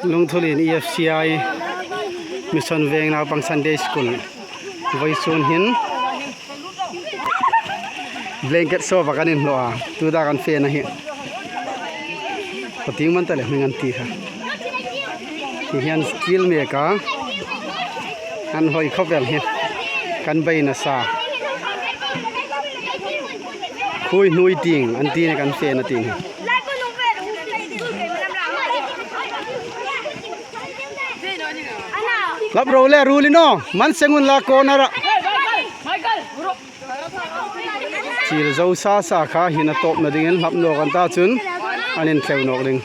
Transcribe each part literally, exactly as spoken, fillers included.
Lungthulien E F C I Mission Veng Naupang Sunday School. Vawisun hin blanket sawp a kan inhlawh a, tuta kan fe na hi. Ka ting man ta le hming an ti kha. Hi hian skill mek a. An hawi khawp el hi. Kan bei nasa. Khui hnui ting, an ti ne kan fe na ting hi. Lap ro le, rulin aw, man seng unla corner-a. Chil zo sa sa kha hi na tawp na dingin hlap nawk an ta chun an intheu nawk ding.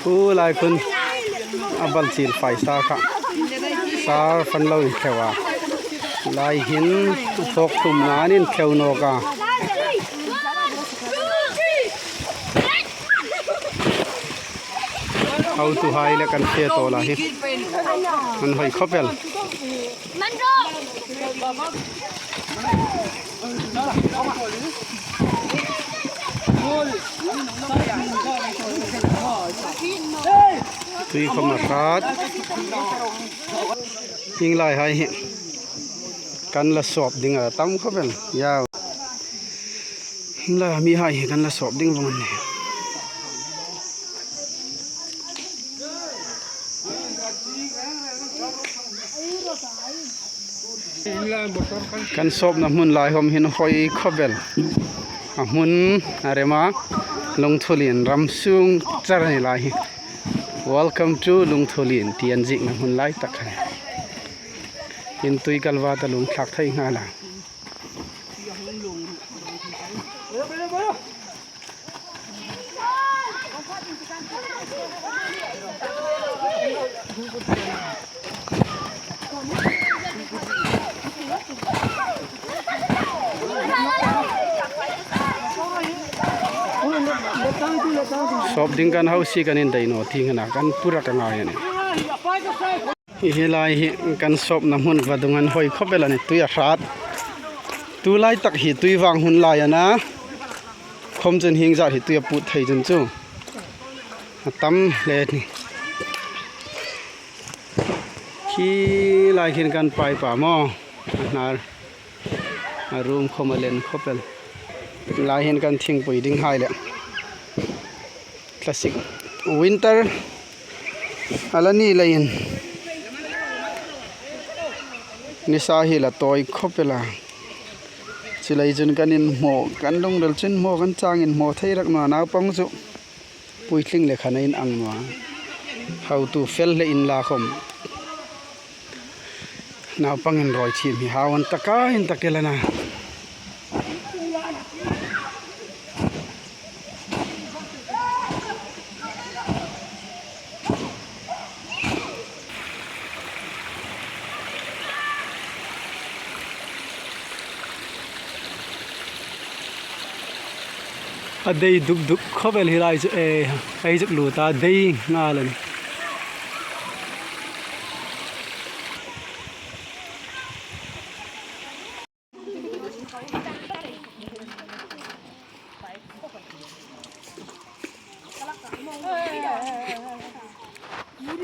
Khu lai khun a bal chil fai sa kha. Sar fan lo in theu a. Lai hin thawk tum na an in theu nawk a. Hotuhai le kan fe tawla hi. An hawi khawp el. Tui khawm a hrat. Hieng lai hai hi kan la sawp ding a tam khawp el. Yau. Hieng lai mihai hi kan la sawp ding vawng a nih. Kan sawpna hmun lai khawm hin hawi khawp el. A hmun a rem a, Lungthulien ram sung char a ni lai hi. Welcome to Lungthulien ti an ziekna hmun lai tak a nih. Intui kalvata lung thlak thei nghal a. Sawp ding kan hausi kan indai naw ti nghal a, kan pura ka ngai a nih. Hi, hi lai hi kan sawpna hmun vadung an hawi khawp el a nih, tui a hrat. Tu lai tak hi tui vang hun lai a na. Khawm chun hieng zat hi tui a put thei chun chu a tam hle a nih. Khi lai khin kan pai pa maw. A hnar. A room khawm a len khawp el. Lai hin kan thingpui ding hai le. Classic. Winter a la ni leiin nisa hi la tawi khawp el a. Chu lai chun kan inhmaw, kan lungril chu inhmaw kan chang inhmaw thei rak naw a, naupang chu puitling le khan a inang naw a. Hotu fel hle inla khawm. Naupang inrawi thiem hi hau an taka intak el a na. A dei duk duk khawp el hi lai chu, eh, ei zuk lut a, dei nghal a nih.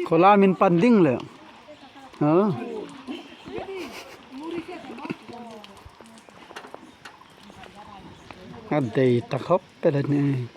Khawlam in pan ding le. Ha? A dei ta khawp el a nih.